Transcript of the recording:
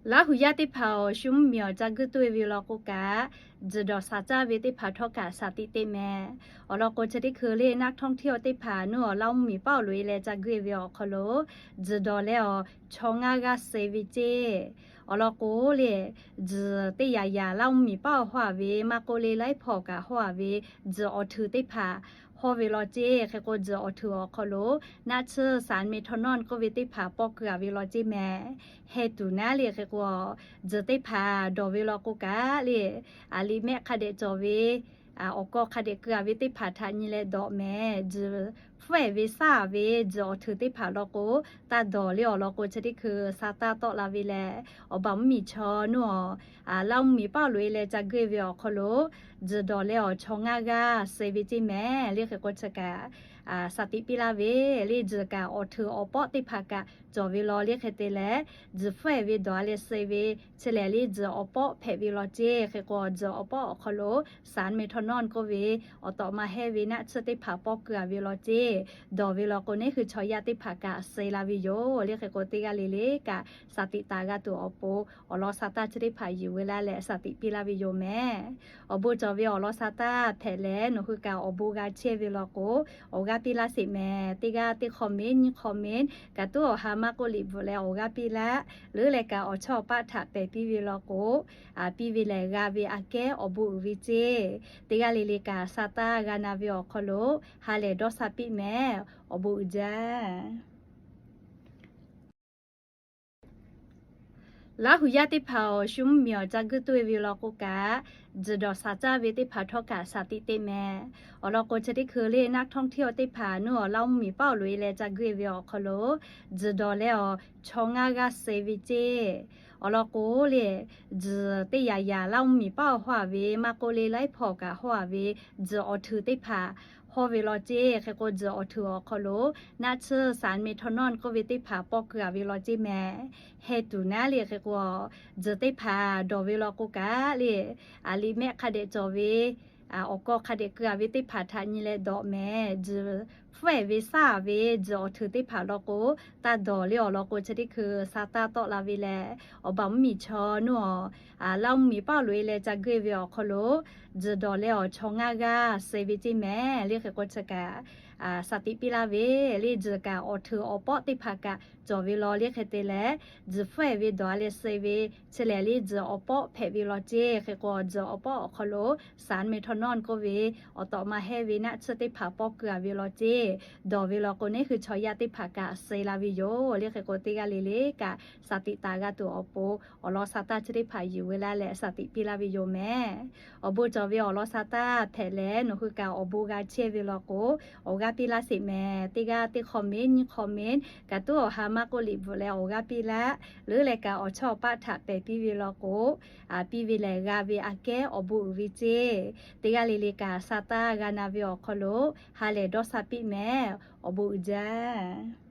Laˇ huˍ yaˇ teˇ hpaˍ awˬ shu mvuhˇ miˬ awˬ ca guiˇ tuˇ e ve law k'o kaꞈ, tzuhˬ dawˬ shaˍ caˇ ve teˇ hpaˍ htawˇ kaꞈ shaˍ tiꞈ teˇ meh. Awˬ lawn k'o, chi teˇ hkui le นักท่องเที่ยว teˇ hpaˍ nuˇ awˬ Laˇ mvuhˇ miˬ paˆ awˬ loꞈ e leh ca guiˇ e ve awˬ hk'aw lo, tzuhˬ dawˬ leh awˬ chaw ngaˇ g'aˇ suh ve ceˇ. Awˬ lawn k'o le, tzuhˬ teˇ yaꞈ yaꞈ Laˇ mvuhˇ miˬ paˆ awˬ hawˇ a ve maˇ k'oˆ le, laiˉ hpawˇ kaꞈ hawˇ a ve tzuhˬ awˬ htuiˍ teˇ hpaˍ hawˇ ve law ceˇ. Hk'e k'o, tzuhˬ awˬ htuiˍ awˬ hk'aw lo naˆ tsuhˇ สารเมทานอล k'oˆ ve teˇ hpaˍ pawˇ keu a ve law ceˇ meh. Heh tuˬ naˉ le hk'e k'o, tzuhˬ teˇ hpaˍ dawˬ ve law k'o kaꞈ le, aˬ liꞈ mehˆ hk'a dehꞈ cawˬ ve, awˬ kaw hk'a dehꞈ keu a ve teˇ hpaˍ htaꞈ nyi leh dawꞈ meh. Tzuhˬ hpfuhˇ e ve shaˉ ve tzuhˬ awˬ htuiˍ teˇ hpaˍ law k'o, taˇ dawˬ le awˬ lawn k'o, chi teˇ hkui sa taˇ tawˆ la ve leh, awˬ baˬ mvuhˇ miˬ chaw nuˇ awˬ Laˇ mvuhˇ miˬ paˆ awˬ loꞈ e leh ca guiˇ e ve awˬ hk'aw lo, tzuhˬ dawˬ leh awˬ chaw ngaˇ g'aˇ suh ve ceˇ meh. Le hk'e k'o, chi kaꞈ shaˍ tiꞈ piˇ laˇ ve le. Tzuhˬ kaꞈ awˬ htuiˍ awˬ pawˆ teˇ hpaˍ kaꞈ cawˬ ve law le. Hk'e te leh, tzuhˬ hpfuhˇ e ve dawˬ a leh suh ve, chi lehˬ le tzuhˬ awˬ pawˆ hpehꞈ ve law ceˇ. Hk'e k'o, tzuhˬ awˬ pawˆ awˬ hk'aw lo สารเมทานอล k'oˆ ve awˬ tawꞈ ma hehˇ ve naˆ tsuhˇ teˇ hpaˍ pawˇ keu a ve law ceˇ. Dawˬ ve law k'o, neˉ hui chaw yaˇ teˇ hpaˍ kaꞈ suh la ve yoˬ. Le hk'e k'o, teˇ g'aˇ le le kaꞈ shaˍ tiꞈ taˍ g'a tuˬ awˬ pon, awˬ lawn sa taˇ chi teˇ hpaˍ yuˬ ve laˇ leh shaˍ tiꞈ piˇ laˇ ve yoˬ meh. Awˬ bon cawˬ ve awˬ lawn sa taˇ hpehꞈ leh, nawˬ hui kaꞈ awˬ bon g'a chehˇ ve law k'o, awˬ g'aˇ piˇ laˇ sheˍ meh. Teˇ g'aˇ teˇ comment, nyiˇ comment, kaꞈ tuˉ awˬ ha maˇ k'oˆ liꞈ bvuhꞈ leh awˬ g'aˇ piˇ laˇ. Leuˉ leh kaꞈ awˬ chawˇ awˬ paˆ htaꞈ pehˬ piˇ ve law k'o, piˇ ve lehˬ g'a ve aꞈ kehˉ awˬ bon uiˍ ve ceˇ. Teˇ g'aˇ le le kaꞈ sa taˇ g'a na ve awˬ hk'aw lo ha lehˬ dawˇ sha piˇ meh. Awˬ bon uiˍ jaˇ. Laˇ huˍ yaˇ teˇ hpaˍ awˬ shu mvuhˇ miˬ awˬ ca guiˇ tuˇ e ve law k'o kaꞈ, tzuhˬ dawˬ shaˍ caˇ ve teˇ hpaˍ htawˇ kaꞈ shaˍ tiꞈ teˇ meh. Awˬ lawn k'o, chi teˇ hkui le นักท่องเที่ยว teˇ hpaˍ nuˇ awˬ Laˇ mvuhˇ miˬ paˆ awˬ loꞈ e leh ca guiˇ e ve awˬ hk'aw lo, tzuhˬ dawˬ leh awˬ chaw ngaˇ g'aˇ suh ve ceˇ. Awˬ lawn k'o le, tzuhˬ teˇ yaꞈ yaꞈ Laˇ mvuhˇ miˬ paˆ awˬ hawˇ a ve maˇ k'oˆ le, laiˉ hpawˇ kaꞈ hawˇ a ve tzuhˬ awˬ htuiˍ teˇ hpaˍ hawˇ ve law ceˇ. Hk'e k'o, tzuhˬ awˬ htuiˍ awˬ hk'aw lo naˆ tsuhˇ สารเมทานอล k'oˆ ve teˇ hpaˍ pawˇ keu a ve law ceˇ meh. Heh tuˬ naˉ le hk'e k'o, tzuhˬ teˇ hpaˍ dawˬ ve law k'o kaꞈ le, aˬ liꞈ mehˆ hk'a dehꞈ cawˬ ve, awˬ kaw hk'a dehꞈ keu a ve teˇ hpaˍ htaꞈ nyi leh dawꞈ meh. Tzuhˬ hpfuhˇ e ve shaˉ ve tzuhˬ awˬ htuiˍ teˇ hpaˍ law k'o, taˇ dawˬ le awˬ lawn k'o, chi teˇ hkui sa taˇ tawˆ la ve leh, awˬ baˬ mvuhˇ miˬ chaw nuˇ awˬ Laˇ mvuhˇ miˬ paˆ awˬ loꞈ e leh ca guiˇ e ve awˬ hk'aw lo, tzuhˬ dawˬ leh awˬ chaw ngaˇ g'aˇ suh ve ceˇ meh. Le hk'e k'o, chi kaꞈ shaˍ tiꞈ piˇ laˇ ve le. Tzuhˬ kaꞈ awˬ htuiˍ awˬ pawˆ teˇ hpaˍ kaꞈ cawˬ ve law le. Hk'e te leh, tzuhˬ hpfuhˇ e ve dawˬ a leh suh ve, chi lehˬ le tzuhˬ awˬ pawˆ hpehꞈ ve law ceˇ. Hk'e k'o, tzuhˬ awˬ pawˆ awˬ hk'aw lo สารเมทานอล k'oˆ ve awˬ tawꞈ ma hehˇ ve naˆ tsuhˇ teˇ hpaˍ pawˇ keu a ve law ceˇ. Dawˬ ve law k'o, neˉ hui chaw yaˇ teˇ hpaˍ kaꞈ suh la ve yoˬ. Le hk'e k'o, teˇ g'aˇ le le kaꞈ shaˍ tiꞈ taˍ g'a tuˬ awˬ pon, awˬ lawn sa taˇ chi teˇ hpaˍ yuˬ ve laˇ leh shaˍ tiꞈ piˇ laˇ ve yoˬ meh. Awˬ bon cawˬ ve awˬ lawn sa taˇ hpehꞈ leh, nawˬ hui kaꞈ awˬ bon g'a chehˇ ve law k'o, awˬ g'aˇ piˇ laˇ sheˍ meh. Teˇ g'aˇ teˇ comment, nyiˇ comment, kaꞈ tuˉ awˬ ha maˇ k'oˆ liꞈ bvuhꞈ leh awˬ g'aˇ piˇ laˇ. Leuˉ leh kaꞈ awˬ chawˇ awˬ paˆ htaꞈ pehˬ piˇ ve law k'o, piˇ ve lehˬ g'a ve aꞈ kehˉ awˬ bon uiˍ ve ceˇ. Teˇ g'aˇ le le kaꞈ sa taˇ g'a na ve awˬ hk'aw lo ha lehˬ dawˇ sha piˇ meh. Awˬ bon uiˍ jaˇ.